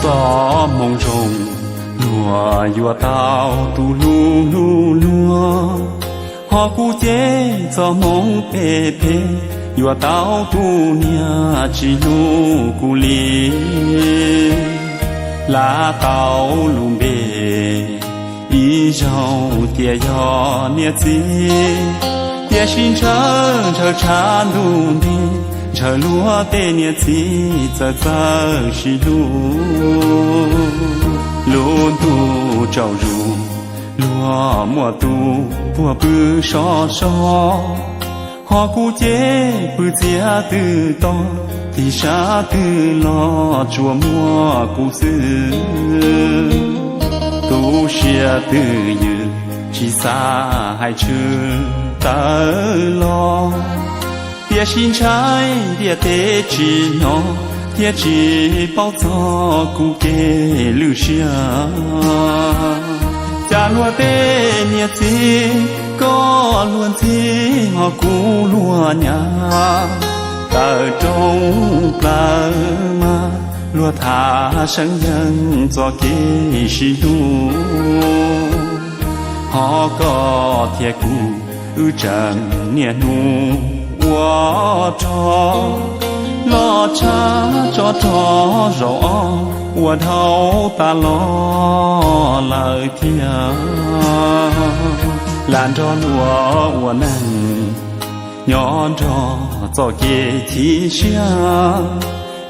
Txoj hmoo zoo, luag yuav tau tus hlub hlub luag, ho kuv ces txoj hmoo phem phem, yuav tau tus niag tsis hlub kuv li. Hla tau lub npe ib zaug tias yog niam txiv, tiam sis ntshaw ntshaw tshav ntuj nti, ntshaw luag tej niam txiv txawj txawj sib hlub. Lub ntuj tsaus zus, luag muaj tus puag pw sov so, ho kuv ces pw txiav twg to, tig sab twg los tsuas muaj kuv xwb. Tu siab twg ywm, tsis xav hais tshwm tawm los, tiam sis ntshai ntiaj teb tsis hnov, thiab tsis paub txog kuv kev lwj siab. Cas luag tej niam txiv, koj luag ntxhi, ho kuv luag nyav, tawm rooj plaws mas luag tham seeb yeej txoj kev sib hlub. Ho koj thiab kuv, wb tseem niaj hnub ua rog, loj tshaj tsov rog zaum ob, ua dhau tas los lawm thiab. Lam nrog luag ua neej, nyob nrog txoj kev chim siab,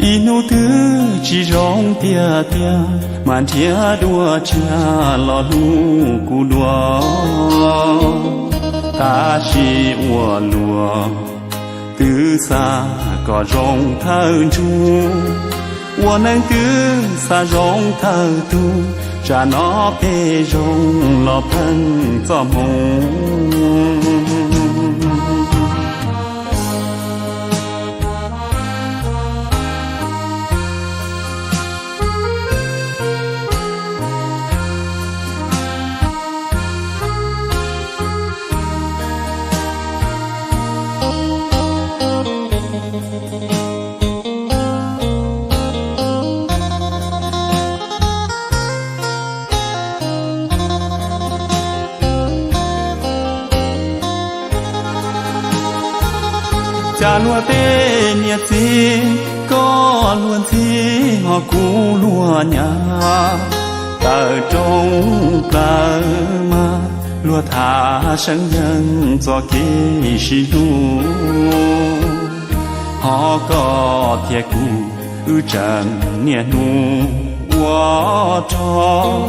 ib hnub twg tsis zoo tiag tiag, mas nrhiav dua tshiab los hlub kuv dua. Tab sis ua luaj twb xav kom zoo thawj ntsug, ua neej twb xav zoo thawj tug, tsam no peb zoo los pheej txoj hmoo. Cas luag tej niam txiv, koj luag ntxhi, ho kuv luag nyav, tawm rooj plaws mas luag tham seeb yeej txoj kev sib hlub. Ho koj thiab kuv, wb tseem niaj hnub ua rog,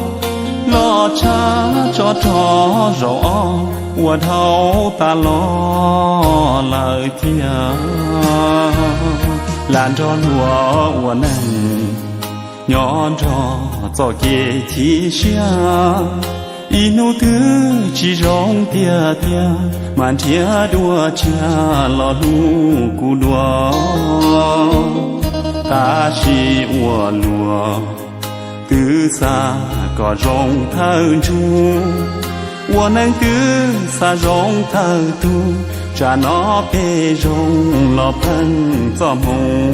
loj tshaj tsov rog zaum ob, ua dhau tas los lawm thiab. Lam nrog luag ua neej, nyob nrog txoj kev chim siab, ib hnub twg tsis zoo tiag tiag, mas nrhiav dua tshiab los hlub kuv dua. Tab sis ua luaj twb xav kom zoo thawj ntsug, ua neej twb xav zoo thawj tug, tsam no peb zoo los pheej txoj hmoo.